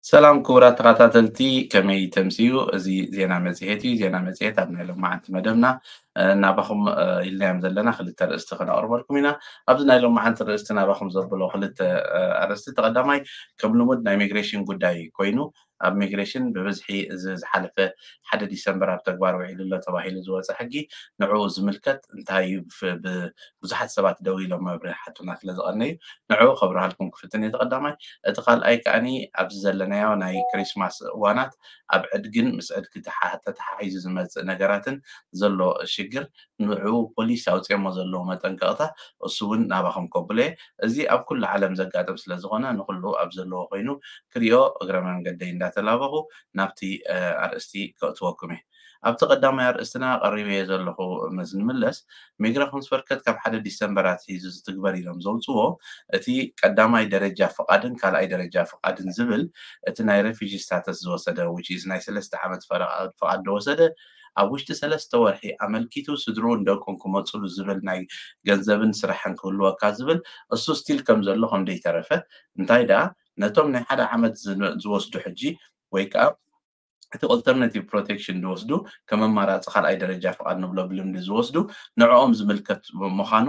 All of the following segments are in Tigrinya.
ሰላም ክቡራት ተኸታተልቲ፣ ከመይ ተምስዩ? እዚ ዜና መጽሔት እዩ። ዜና መጽሔት ኣብ ናይ ሎማዓንቲ መደብና፣ እ፣ ናባኹም፣ እ፣ ኢልናዮም ዘለና ክልተ ኣርእስቲ ክነቕርበልኩም ኢና። ኣብዚ ናይ ሎማዓንቲ ርእስቲ ናባኹም ዘብሎ ክልተ፣ እ፣ ኣርእስቲ፣ እቲ ቀዳማይ ከም ልሙድ ናይ ሚግሬሽን ጉዳይ ኮይኑ፣ ኣብ ሚግሬሽን ብብዝሒ እዚ ዝሓለፈ ሓደ ዲሰምበር ኣብ ተግባር ውዒሉ ኣሎ ተባሂሉ ዝወጸ ሕጊ ንዕኡ ዝምልከት እንታይ እዩ ብፍ-፣ ብ-፣ ብዙሓት ሰባት ደው ኢሎም መብርሂ ሓቱና ስለ ዝቐነዩ ንዕኡ ከብርሃልኩም ክፍትን እየ። እቲ ቀዳማይ። እቲ ካልኣይ ከኣኒ ኣብዚ ዘለናዮ ናይ ክሪስማስ እዋናት ኣብ ዕድግን ምስ ዕድጊ ተሓ-፣ ተተሓሒዙ ዝመጽእ ነገራትን ዘሎ ሽግር ንዕኡ ፖሊስ ኣውጺኦሞ ዘለዉ መጠንቀቕታ እሱ እውን ናባኹም ከብሎ እየ። እዚ ኣብ ኩሉ ዓለም ዘጋጥም ስለ ዝኾነ ንኹሉ ኣብ ዘለዎ ኮይኑ ክሪኦ እግረ መንገደይ እንዳተላበኹ ናብቲ፣ እ፣ ኣርእስቲ ከእትወኩም እየ። ኣብቲ ቀዳማይ ኣርእስትና ቀሪበዮ ዘለኹ ምስ ንምለስ፣ ሚግራ ኮንስበርከት ካብ ሓደ ዲሰምበር ኣትሒዙ ዝትግበር ኢሎም ዘውፅዎ እቲ ቀዳማይ ደረጃ ፍቓድን ካልኣይ ደረጃ ፍቓድን ዝብል እቲ ናይ ሬፊጂ ስታተስ ዝወሰደ፣ which is ናይ ሰለስተ ዓመት ፈረቓ ፍቓድ ዝወሰደ፣ ኣብ ውሽጢ ሰለስተ ወርሒ ኣመልኪቱ ስድርኡን ደቁን ክመፅሉ ዝብል ናይ ገንዘብን ስራሕን ክህልወካ ዝብል እሱ ስቲል ከም ዘሎ ከም ዘይተረፈ፣ እንታይ ደኣ ነቶም ናይ ሓደ ዓመት ዝን-፣ ዝወስዱ ሕጂ ወይ ከዓ እቲ ኦልተርናቲቭ ፕሮቴክሽን ዝወስዱ ከም ኣማራፂ ካልኣይ ደረጃ ፍቓድ ንብሎ ብልምዲ ዝወስዱ ንዕኦም ዝምልከት ምዃኑ፣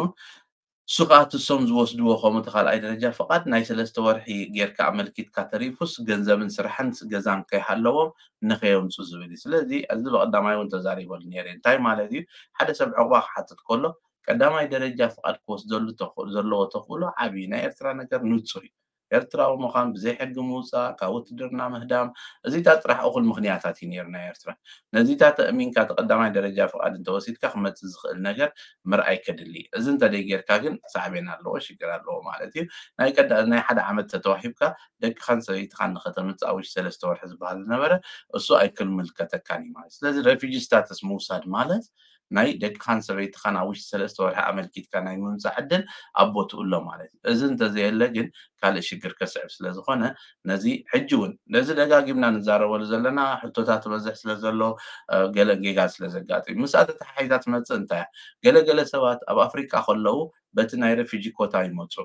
እሱ ከዓ ትሶም ዝወስድዎ ከምኡ እቲ ካልኣይ ደረጃ ፍቓድ ናይ ሰለስተ ወርሒ ጌርካ ኣመልኪትካ ተሪፉስ ገንዘብን ስራሕን ገዛን ከይሃለዎም ንኸየምፁ ዝብል እዩ። ስለዚ እዚ ብቐዳማይ እውን ተዛሪበሉ ነይረ። እንታይ ማለት እዩ? ሓደ ሰብ ዕቑባ ክሓትት ከሎ ቀዳማይ ደረጃ ፍቓድ ክወስደሉ ተኽ-፣ ዘለዎ ተኽእሎ ዓብዪ። ናይ ኤርትራ ነገር ንጹር እዩ። ኤርትራዊ ምዃን፣ ብዘይ ሕጊ ምውጻእ፣ ካብ ውትድርና ምህዳም፣ እዚታት ጥራሕ እኹል ምኽንያታት እዩ ነይሩ ናይ ኤርትራ። ነዚታት ኣእሚንካ እቲ ቀዳማይ ደረጃ ፍቓድ እንተወሲድካ ክመጽእ ዝኽእል ነገር ምርኣይ ከድሊ። እዚ እንተደይ ጌርካ ግን ሳዕቤን ኣለዎ፣ ሽግር ኣለዎ ማለት እዩ። ናይ ቀዳ-፣ ናይ ሓደ ዓመት ተተዋሂብካ ደቅኻን ሰበይትኻን ንኸተምጽእ ኣብ ውሽጢ ሰለስተ ወርሒ ዝበሃል ዝነበረ እሱ ኣይክምልከተካን እዩ ማለት። ስለዚ ሬፊጂ ስታተስ ምውሳድ ማለት ናይ ደቅኻን ሰበይትኻን ኣብ ውሽጢ ሰለስተ ወርሒ ኣመልኪትካ ናይ ምምጻእ ዕድል ኣብ ቦትኡ ኣሎ ማለት እዩ። እዚ እንተዘየለ ግን ካልእ ሽግር ከስዕብ ስለ ዝኾነ ነዚ ሕጂ እውን ነዚ ደጋጊምና ንዛረበሉ ዘለና ሕቶታት ትበዝሕ ስለ ዘሎ፣ እ፣ ገለ ጌጋ ስለ ዘጋጥም ምስኣ ተተሓሒዛ ትመጽእ እንታይ እያ? ገለ ገለ ሰባት ኣብ ኣፍሪቃ ከለዉ በቲ ናይ ሬፊጂ ኮታ ይመጹ።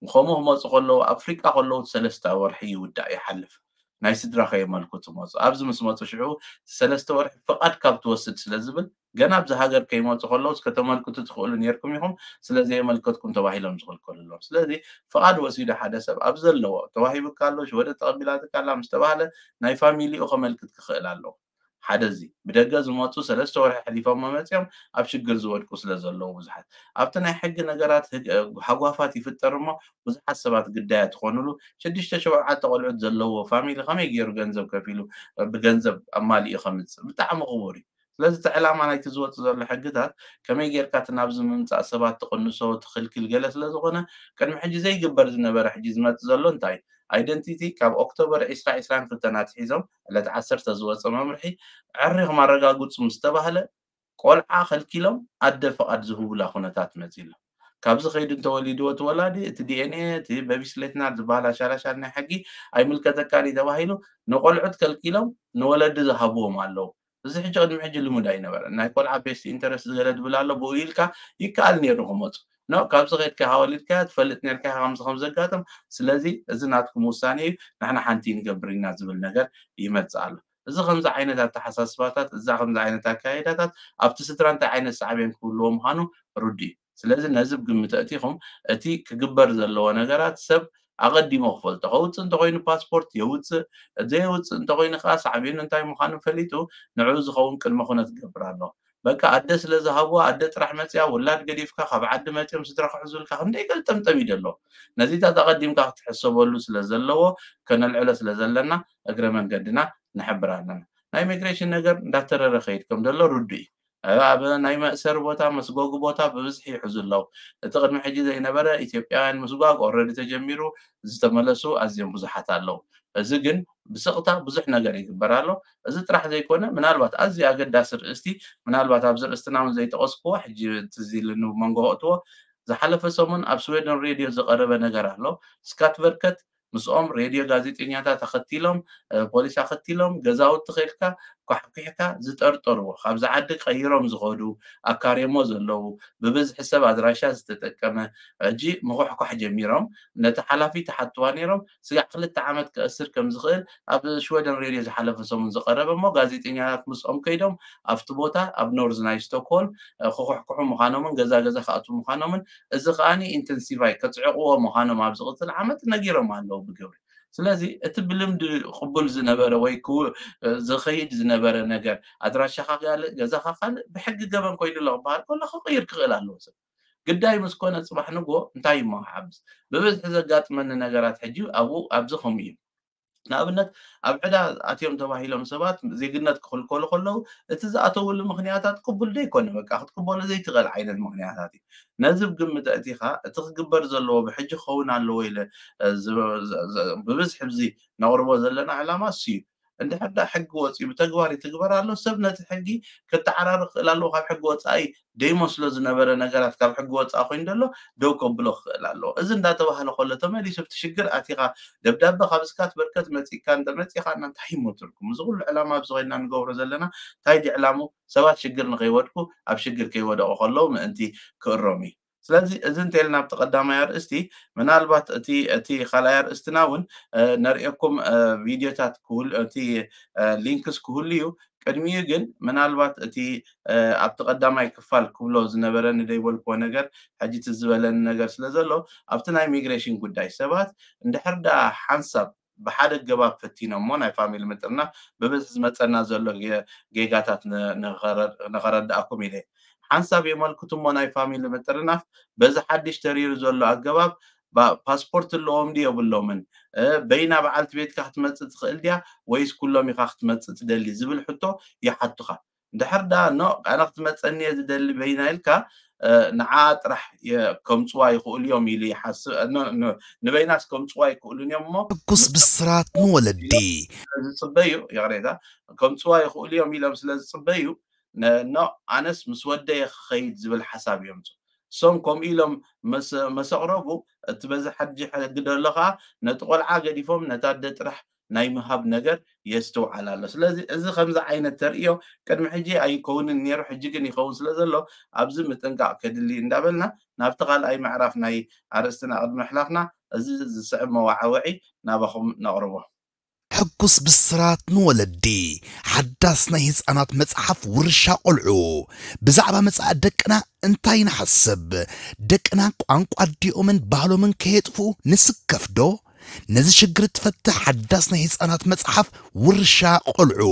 ከምኡ ክመጹ ከለዉ ኣፍሪቃ ከለዉ ሰለስተ ወርሒ ይውዳእ ይሓልፍ። ናይ ስድራ ከየመልክቱ መጹ። ኣብዚ ምስ መጹ ሽዑ ሰለስተ ወርሒ ፍቓድ ካብ ትወስድ ስለ ዝብል ገና ኣብዚ ሃገር ከይመጹ ከለውስ ከተመልክቱ ትኽእሉ ነይርኩም ኢኹም፣ ስለ ዘየመልከትኩም ተባሂሎም ዝኽልከሉ ኣለዉ። ስለዚ ፍቓድ ወሲዱ ሓደ ሰብ ኣብ ዘለዎ ተዋሂቡካ ኣሎ፣ ሽወደን ተቐቢላትካ ኣላ ምስ ተባህለ ናይ ፋሚሊኡ ከመልክት ክኽእል ኣለዎ። ሓደ እዚ ብደገ ዝመጹ ሰለስተ ወርሒ ሕሊፎሞ መጺኦም ኣብ ሽግር ዝወድቁ ስለ ዘለዉ ብዙሓት ኣብቲ ናይ ሕጊ ነገራት ህግ-፣ ሃጓፋት ይፍጠር እሞ ብዙሓት ሰባት ግዳያት ይኾኑሉ። ሽዱሽተ ሸውዓተ ቆልዑት ዘለዎ ፋሚሊ ከመይ ገይሩ ገንዘብ ከፊሉ ብገንዘብ ኣማሊኡ ከምጽእ ብጣዕሚ ክቡር እዩ። ስለዚ እቲ ዕላማ ናይቲ ዝወጽእ ዘሎ ሕግታት ከመይ ጌርካ እቲ ናብዚ ምምጻእ ሰባት ትቕንሶ ትኽልክል ገለ ስለ ዝኾነ ቅድሚ ሕጂ ዘይግበር ዝነበረ ሕጂ ዝመጽእ ዘሎ እንታይ እዩ? ኣይደንቲቲ ካብ ኦክቶበር ዕስራ ዕስራን ክልተን ኣትሒዞም ዕለት ዓሰርተ ዝወጸ መምርሒ ዕሪኹም ኣረጋግጹ ምስ ተባህለ ቆልዓ ከልኪሎም ኣደ ፍቓድ ዝህቡላ ኩነታት መጺእ ኣሎ። ካብዚ ከይዱ እንተወሊድዎ እቲ ወላዲ እቲ ዲ ኤን ኤ እቲ በቢስሌትናር ዝበሃል ኣሻራሻር ናይ ሕጊ ኣይምልከተካን እዩ ተባሂሉ ንቆልዑት ከልኪሎም ንወለዲ ዝሃብዎም ኣለዉ። እዚ ሕጂ ቅድሚ ሕጂ ልሙድ ኣይነበረን። ናይ ቆልዓ ቤስት ኢንተረስት ዝገለ ዝብል ኣሎ፣ ብኡ ኢልካ ይከኣል ነይሩ ክመፁ። ኖ፣ ካብዚ ከይድካ ሃወሊድካዮ ትፈልጥ ነርካ ኢኻ ከምዚ ከም ዘጋጥም። ስለዚ እዚ ናትኩም ውሳኔ እዩ፣ ንሕና ሓንቲ ንገብር ኢና ዝብል ነገር ይመጽእ ኣሎ። እዚ ከምዚ ዓይነት ኣተሓሳስባታት፣ እዛ ከምዚ ዓይነት ኣካይዳታት ኣብቲ ስድራ እንታይ ዓይነት ሳዕቤን ክህልዎ ምዃኑ ርዱእ እዩ። ስለዚ ነዚ ብግምት ኣእቲኹም እቲ ክግበር ዘለዎ ነገራት ሰብ ኣቐዲሞ ክፈልጦ፣ ከውፅእ እንተኮይኑ ፓስፖርት የውፅእ፣ ዘየውፅእ እንተኮይኑ ከዓ ሳዕቤኑ እንታይ ምዃኑ ፈሊጡ ንዕኡ ዝኸውን ቅድመ ኩነት ክገብር ኣለዎ። በቃ ኣደ ስለ ዝሃብዋ ኣደ ጥራሕ መፅያ ውላድ ገዲፍካ ካብ ዓዲ መፅዮም ስድራ ክሕዙልካ ክንደይ ገልጠምጠም እዩ ዘሎ። ነዚታት ኣቐዲምካ ክትሕሰበሉ ስለ ዘለዎ ከነልዕሎ ስለ ዘለና እግረ መንገድና ንሕብር ኣለና። ናይ ኢሚግሬሽን ነገር እንዳተረረ ከይድ ከም ዘሎ ርዱእ እዩ። ኣብ ናይ መእሰሪ ቦታ መስጎጊ ቦታ ብብዝሒ ይሕዙ ኣለዉ። እቲ ቅድሚ ሕጂ ዘይነበረ ኢትዮጵያውያን ምስጓግ ኦረዲ ተጀሚሩ ዝተመለሱ ኣዝዮም ብዙሓት ኣለዉ። እዚ ግን ብስቕታ ብዙሕ ነገር ይግበር ኣሎ። እዚ ጥራሕ ዘይኮነ ምናልባት ኣዝዩ ኣገዳሲ ርእስቲ ምናልባት ኣብዚ ርእስትና እውን ዘይጠቐስክዎ ሕጂ ትዝ ኢልኒ መንጎ ከእትዎ ዝሓለፈ ሰሙን ኣብ ስዌደን ሬድዮ ዝቐረበ ነገር ኣሎ። ስካት ቨርከት ምስኦም ሬድዮ ጋዜጠኛታት ኣኸቲሎም ፖሊስ ኣኸቲሎም ገዛውቲ ከድካ ኳሕኲሕካ ዝጠርጠርዎ፣ ካብዚ ዓዲ ቀይሮም ዝኸዱ፣ ኣካርዮሞ ዘለዉ፣ ብብዝሒ ሰብ ኣድራሻ ዝተጠቀመ፣ ሕጂ ምኹሕኳሕ ጀሚሮም። ነቲ ሓላፊ ተሓትዋ ነይሮም። ስጋዕ ክልተ ዓመት ክእስር ከም ዝኽእል ኣብ ሽወደን ሬድዮ ዝሓለፈ ሰሙን ዝቐረበ እሞ፣ ጋዜጠኛታት ምስኦም ከይዶም ኣብቲ ቦታ፣ ኣብ ኖርዝ ናይ ስቶክሆልም፣ እ፣ ክኹሕኩሑ ምዃኖምን ገዛ ገዛ ክኣትዉ ምዃኖምን፣ እዚ ከኣኒ ኢንተንሲቫይ ከጽዕቕዎ ምዃኖም ኣብ ዝቕጽል ዓመት ነጊሮም ኣለዉ ብግብሪ። ስለዚ እቲ ብልምዲ ቅቡል ዝነበረ ወይ ክው-፣ ዝኸይድ ዝነበረ ነገር፣ ኣድራሻኻ ካልእ፣ ገዛኻ ካልእ፣ ብሕጊ ገበን ኮይኑ ኣሎ ክበሃል ከሎ ክቕይር ክኽእል ኣለዎ ሰብ። ግዳይ ምስ ኮነ ጽባሕ ንግሆ እንታይ እሞ ክሓብስ? ብብዝሒ ዘጋጥመኒ ነገራት ሕጂ ኣብኡ ኣብዚ ከምኡ እዩ። ንኣብነት ኣብ ዕዳ ኣትዮም ተባሂሎም ሰባት ዜግነት ክኽልከሉ ከለዉ እቲ ዝኣተውሉ ምኽንያታት ቅቡል ዘይኮነ፣ በቃ ክትቅበሎ ዘይትኽእል ዓይነት ምኽንያታት እዩ። ነዚ ብግምት ኣእቲኻ እቲ ክግበር ዘለዎ ብሕጂ ክኸውን ኣለዎ ኢለ፣ እ፣ ዝ-፣ ዝ-፣ ዝ-፣ ብብዝሒ ኣብዚ ነቕርቦ ዘለና ዕላማ እሱ እዩ። እንድሕር ደኣ ሕጊ ወጺኡ ብተግባር ይትግበር ኣሎ፣ ሰብ ነቲ ሕጊ ከተዓራርቕ ክኽእል ኣለዎ። ካብ ሕጊ ወጻኢ ደይመስሎ ዝነበረ ነገራት ካብ ሕጊ ወጻኢ ኮይኑ ዘሎ ደው ከብሎ ክኽእል ኣለዎ። እዚ እንዳተባህለ ከሎ ተመሊሱ ኣብቲ ሽግር ኣቲኻ ደብዳበ ካብ ስካት በርከት መጺእካ እንተመጺእካ እና እንታይ እሞ ትርጉም? እዚ ኩሉ ዕላማ ኣብዚ ኮይንና ንገብሮ ዘለና እንታይ ድዩ ዕላሙ? ሰባት ሽግር ንኸይወድቁ ኣብ ሽግር ከይወደቑ ከለዉ ምእንቲ ክእረሙ እዩ። ስለዚ እዚ እንተኢልና ኣብቲ ቀዳማይ ኣርእስቲ፣ ምናልባት እቲ፣ እቲ ካልኣይ ኣርእስትና እውን፣ እ፣ ነርእየኩም፣ እ፣ ቪድዮታት ክህሉ፣ እቲ፣ እ፣ ሊንክስ ክህሉ እዩ። ቅድሚኡ ግን ምናልባት እቲ፣ እ፣ ኣብቲ ቀዳማይ ክፋል ክብሎ ዝነበረኒ ደይበልክዎ ነገር፣ ሕጂ ትዝ ዝበለኒ ነገር ስለ ዘሎ፣ ኣብቲ ናይ ሚግሬሽን ጉዳይ ሰባት እንድሕር ደኣ ሓንሳብ ብሓደ ኣገባብ ፈቲኖሞ ናይ ፋሚሊ ምጥርናፍ ብብዝሒ ዝመጸና ዘሎ ጌ-፣ ጌጋታት ን-፣ ንኸረ-፣ ንኸረድኣኩም ኢለ። ሓንሳብ የመልክቱ እሞ ናይ ፋሚሊ ምጥርናፍ በዚ ሓድሽ ተሪሩ ዘሎ ኣገባብ ባ-፣ ፓስፖርት ኣለዎም ድዩ የብሎምን? እ፣ በይና በዓልቲ ቤትካ ክትመጽእ ትኽእል ድያ ወይስ ኩሎም ኢኻ ክትመጽእ ትደሊ ዝብል ሕቶ ይሓቱኻ። እንድሕር ደኣ ኖ፣ ኣነ ክትመጸኒ እየ ዝደሊ በይና ኢልካ፣ እ፣ ንዓ ጥራሕ የ-፣ ከምጽዋ ይኽእሉ እዮም ኢሉ ይሓስብ፣ እ፣ ኖ፣ ኖ፣ ንበይናስ ከምጽዋ ኣይክእሉን እዮም እሞ ሕጉስ ብስራት ንወለዲ። ዝጽበዩ፣ ይቕሬታ፣ ከምጽዋ ይኽእሉ እዮም ኢሎም ስለ ዝጽበዩ፣ ነ-፣ ኖ፣ ኣነስ ምስ ወደየ ክኸይድ ዝብል ሓሳብ እዮም። እሶም ከምኡ ኢሎም መስ-፣ መሰቕረቡ፣ እቲ በዚ ሓድጂ ሕጊ ደሎ ኸኣ ነቲ ቆልዓ ገዲፎም ነታ ኣደ ጥራሕ ናይ ምሃብ ነገር የስተውዓል ኣሎ። ስለዚ እዚ ከምዚ ዓይነት ተርእዮ ቅድሚ ሕጂ ኣይከውንን ነይሩ፣ ሕጂ ግን ይኸውን ስለ ዘሎ ኣብዚ ምጥንቃቕ ከድሊ እንዳበልና ናብቲ ካልኣይ ምዕራፍ ናይ ኣርእስትና ቅድሚ ምሕላፍና እዚ ዝስዕብ መዋዓውዒ ናባኹም ነቕርቦ። ሕጉስ ብስራት ንወለዲ፣ ሓዳስ ናይ ህፃናት መፅሓፍ ውርሻ ቆልዑ። ብዛዕባ መፃኢ ደቅና እንታይ ንሓስብ? ደቅና ቋንቋ ኣዲኦምን ባህሎምን ከየጥፍኡ ንስከፍ ዶ? ነዚ ሽግር እትፈትሕ ሓዳስ ናይ ህፃናት መፅሓፍ ውርሻ ቆልዑ።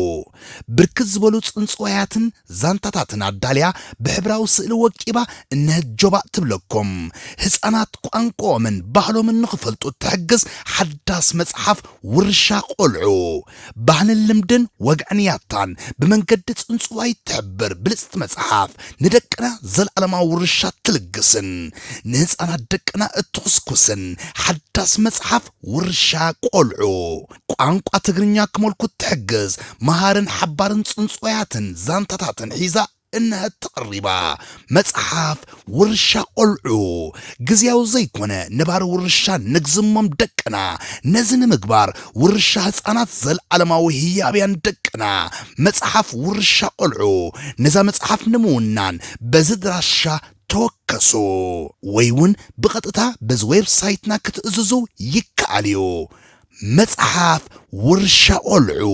ብርክት ዝበሉ ፅንፅዋያትን ዛንታታትን ኣዳልያ ብሕብራዊ ስእሊ ወቂባ እነሀት ጆባእ ትብለኩም። ህፃናት ቋንቋኦምን ባህሎምን ንኽፈልጡ እትሕግዝ ሓዳስ መፅሓፍ ውርሻ ቆልዑ። ባህልን ልምድን ወግዕን ያታን ብመንገዲ ፅንፅዋይ እትሕብር ብልፅቲ መፅሓፍ ንደቅና ዘለዓለማዊ ውርሻ ትልግስን ንህፃናት ደቅና እትኹስኩስን ሓዳስ መፅሓፍ ውርሻ ቆልዑ። ቋንቋ ትግርኛ ክመልኩ እትሕግዝ መሃርን ሓባርን ፅንፅዋያትን ዛንታታትን ሒዛ እነሀት ተቐሪባ። መፅሓፍ ውርሻ ቆልዑ። ግዝያዊ ዘይኮነ ነባሪ ውርሻ ንግዝሞም ደቅና። ነዚ ንምግባር ውርሻ ህፃናት ዘለዓለማዊ ህያብያን ደቅና። መፅሓፍ ውርሻ ቆልዑ። ነዛ መፅሓፍ ንምውናን በዚ ድራሻ ተወከሱ። ወይ እውን ብቐጥታ በዚ ዌብሳይትና ክትእዝዙ ይከኣል እዩ። መፅሓፍ ውርሻ ቆልዑ።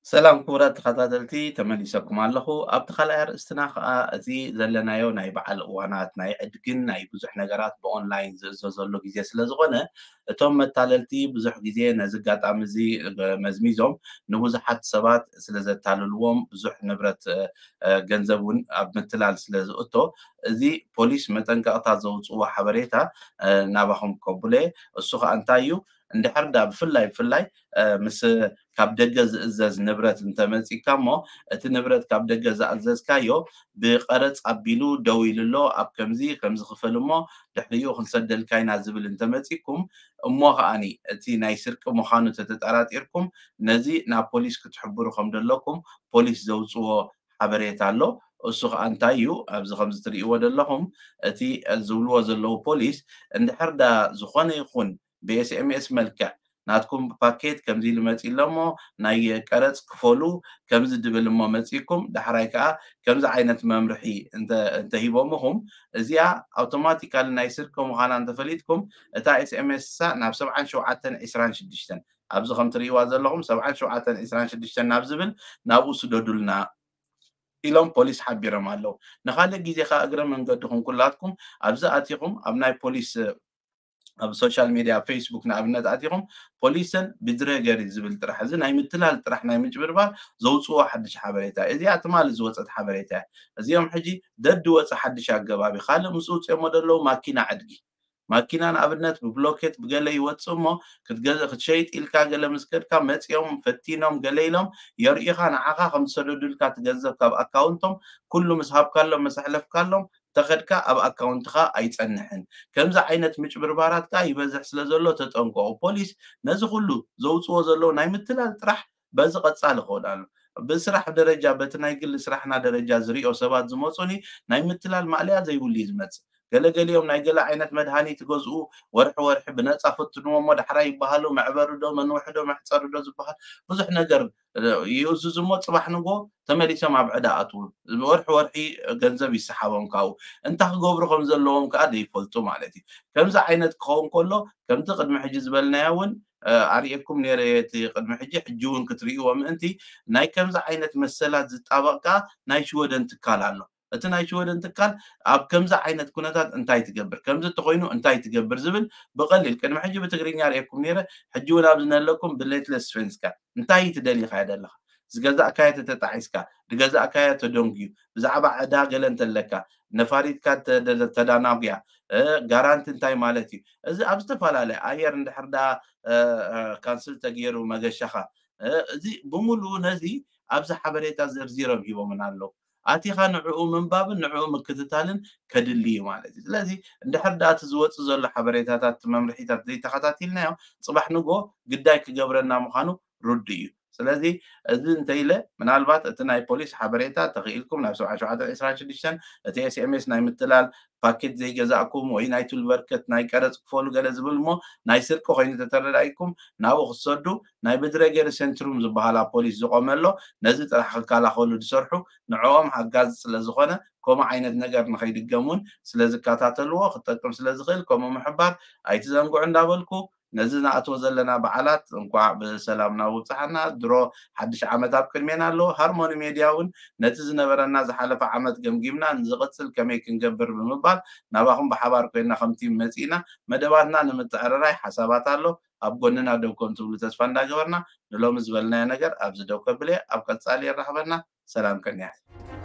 ሰላም ክቡራት ተኸታተልቲ፣ ተመሊሰኩም ኣለኹ። ኣብቲ ካልኣይ ኣርእስትና ከዓ እቲ ዘለናዮ ናይ በዓል እዋናት፣ ናይ ዕድግን ናይ ብዙሕ ነገራት ብኦንላይን ዝእዘዘሉ ግዜ ስለ ዝኾነ፣ እቶም መታለልቲ ብዙሕ ግዜ ነዚ ኣጋጣሚ እዚ መዝሚዞም ንብዙሓት ሰባት ስለ ዘታልልዎም ብዙሕ ንብረት፣ እ፣ እ፣ ገንዘብ እውን ኣብ ምትላል ስለ ዝእቶ፣ እዚ ፖሊስ መጠንቀቕታ ዘውፅእዎ ሓበሬታ፣ እ፣ ናባኹም ከብሎ እየ። እሱ ከዓ እንታይ እዩ? እንድሕር ዳ ብፍላይ፣ ብፍላይ፣ እ፣ ምስ ካብ ደገ ዝእዘዝ ንብረት እንተመጺእካ እሞ፣ እቲ ንብረት ካብ ደገ ዝኣዘዝካዮ ብቀረጽ ኣቢሉ ደው ኢሉ ኣሎ፣ ኣብ ከምዚ፣ ከምዚ ክፈል እሞ ድሕሪኡ ክንሰደልካ ኢና ዝብል እንተመጺእኩም፣ እሞ ከኣኒ እቲ ናይ ስርቂ ምዃኑ ተተጠራጢርኩም፣ ነዚ ናብ ፖሊስ ክትሕብሩ ከም ዘለኩም ፖሊስ ዘውጽዎ ሓበሬታ ኣሎ። እሱ ከኣ እንታይ እዩ? ኣብዚ ከምዚ ትርእይዎ ዘለኹም፣ እቲ ዝብልዎ ዘለዉ ፖሊስ፣ እንድሕር ዳ ዝኾነ ይኹን ብ ኤስ ኤም ኤስ መልክዕ ናትኩም ፓኬት ከምዚ ኢሉ መፂ ኣሎ እሞ ናይ ቀረፅ ክፈሉ ከምዚ ድብል እሞ መፂኩም ዳሕራይ ከዓ ከምዚ ዓይነት መምርሒ እንተሂቦምኹም እዚኣ ኣውቶማቲካሊ ናይ ስርቂ ምዃና እንተፈሊጥኩም እታ ኤስኤምኤስ ናብ ሰብዓን ሸውዓተን ዕስራን ሽዱሽተን ኣብዚ ከም ትርእይዋ ዘለኹም ሰብዓን ሸውዓተን ዕስራን ሽዱሽተን ናብ ዝብል ናብኡ ስደዱልና ኢሎም ፖሊስ ሓቢሮም ኣለዉ። ንኻልእ ግዜ ኸዓ እግረ መንገድኹም ኩላትኩም ኣብዚ ኣቲኹም ኣብ ናይ ፖሊስ ኣብ ሶሻል ሚድያ ፌስቡክ ንኣብነት ኣቲኹም ፖሊስን ብድረገሪ ዝብል ጥራሕ እዚ ናይ ምትላል ጥራሕ ናይ ምጭብርባር ዘውፅዎ ሓድሽ ሓበሬታ እዚኣ ትማሊ ዝወፀት ሓበሬታ እያ። እዚኦም ሕጂ ደድ ወፀ ሓድሽ ኣገባብ እዩ። ካልእ ምስ ውፅኦሞ ዘለዉ ማኪና ዕድጊ ማኪና ንኣብነት ብብሎኬት ብገለ ይወፅእ እሞ ክትሸይጥ ኢልካ ገለ ምስ ከድካ መፂኦም ፈቲኖም ገለ ኢሎም የርእኻ ንዓኻ ከም ዝሰደዱልካ ትገንዘብ ካብ ኣካውንቶም ኩሉ ምስ ሃብካሎም ምስ ኣሕለፍካሎም ተኸድካ ኣብ ኣካውንትኻ ኣይፀንሕን። ከምዚ ዓይነት ምጭብርባራት ከዓ ይበዝሕ ስለ ዘሎ ተጠንቀቑ። ፖሊስ ነዚ ኩሉ ዘውፅዎ ዘለዉ ናይ ምትላል ጥራሕ በዚ ቀፃሊ ክኸውድ ኣሎ። ብስራሕ ደረጃ በቲ ናይ ግሊ ስራሕና ደረጃ ዝሪኦ ሰባት ዝመፁኒ ናይ ምትላል ማእለያ ዘይብሉ እዩ ዝመፅእ። ገለገሊኦም ናይ ገለ ዓይነት መድሃኒት ይገዝኡ፣ ወርሒ ወርሒ ብነፃ ፈትንዎ እሞ ዳሕራይ ይበሃሉ፣ መዕበሪ ዶ መንውሒ ዶ መሕፀሪ ዶ ዝበሃል ብዙሕ ነገር ይእዝዙ እሞ ፅባሕ ንጎ ተመሊሶም ኣብ ዕዳ ኣትዉ። ወርሒ ወርሒ ገንዘብ ይሰሓቦም ካብኡ። እንታይ ክገብሩ ከም ዘለዎም ከዓ ዘይፈልጡ ማለት እዩ። ከምዚ ዓይነት ክኸውን ከሎ ከምቲ ቅድሚ ሕጂ ዝበልናዮ እውን ኣርእየኩም ነይረ እቲ ቅድሚ ሕጂ ሕጂ እውን ክትርእይዎ ምእንቲ ናይ ከምዚ ዓይነት መሰላት ዝጣበቕ ከዓ ናይ ሽወደን ትካል ኣሎ። እቲ ናይ ሽወደን ትካል ኣብ ከምዚ ዓይነት ኩነታት እንታይ ትገብር ከምዚ እንተኮይኑ እንታይ ትገብር ዝብል ብቀሊል ቅድሚ ሕጂ ብትግርኛ ርእየኩም ነይረ ሕጂ እውን ኣብዚ ነለኩም ብሌትለስ ስቨንስካ እንታይ ትደሊ ኢኻ ደለኻ ዝገዛእካዮ ተተጣዒስካ ዝገዛእካዮ ተደንጉዩ ብዛዕባ ዕዳ ገለ እንተለካ ነፋሪትካ ተዳናጉያ ጋራንቲ እንታይ ማለት እዩ እዚ ኣብ ዝተፈላለየ ኣየር እንድሕር ዳ ካንስል ተገይሩ መገሻኻ እዚ ብምሉኡ ነዚ ኣብዚ ሓበሬታ ዘርዚሮም ሂቦምና ኣለዉ ኣቲኻ ንዕኡ ምንባብን ንዕኡ ምክትታልን ከድሊ እዩ ማለት እዩ ስለዚ እንድሕር ዳ እቲ ዝወፅእ ዘሎ ሓበሬታታት መምርሒታት ዘይተኸታቲልናዮ ፅባሕ ንጎ ግዳይ ክገብረና ምዃኑ ርዱ እዩ ስለዚ እዚ እንተኢለ ምናልባት እቲ ናይ ፖሊስ ሓበሬታ ተኽኢልኩም ናብ ሰብዓ ሸውዓተ ዕስራን ሽዱሽተን እቲ ኤስኤምኤስ ናይ ምትላል ፓኬት ዘይገዛእኩም ወይ ናይ ቱልበርከት ናይ ቀረፅ ክፈሉ ገለ ዝብል እሞ ናይ ስርቂ ኮይኑ ተተረዳኢኩም ናብኡ ክትሰዱ ናይ ብድረገሪ ሴንትሩም ዝበሃላ ፖሊስ ዝቆመ ኣሎ ነዚ ጥራሕ ክከላኸሉ ዝሰርሑ ንዕኦም ሓጋዚ ስለ ዝኾነ ከምኡ ዓይነት ነገር ንኸይድገም እውን ስለ ዝከታተልዎ ክጠቅም ስለ ዝኽእል ከምኡ ምሕባር ኣይትዘንግዑ እንዳበልኩ ነዚ ንኣትዎ ዘለና በዓላት እንኳዕ ብሰላም ናብብፅሓና ድሮ ሓድሽ ዓመት ኣብ ቅድሜና ኣሎ ሃርሞኒ ሜድያ እውን ነቲ ዝነበረና ዝሓለፈ ዓመት ገምጊምና ንዝቕፅል ከመይ ክንገብር ብምባል ናባኹም ብሓባር ኮይና ከም ቲም መፂእና መደባትና ንምትዕርራይ ሓሳባት ኣሎ ኣብ ጎንና ደው ከም ትብሉ ተስፋ እንዳገበርና ንሎሚ ዝበልናዮ ነገር ኣብዚ ደው ከብል እየ ኣብ ቀፃሊ የራኽበና ሰላም ቅንያት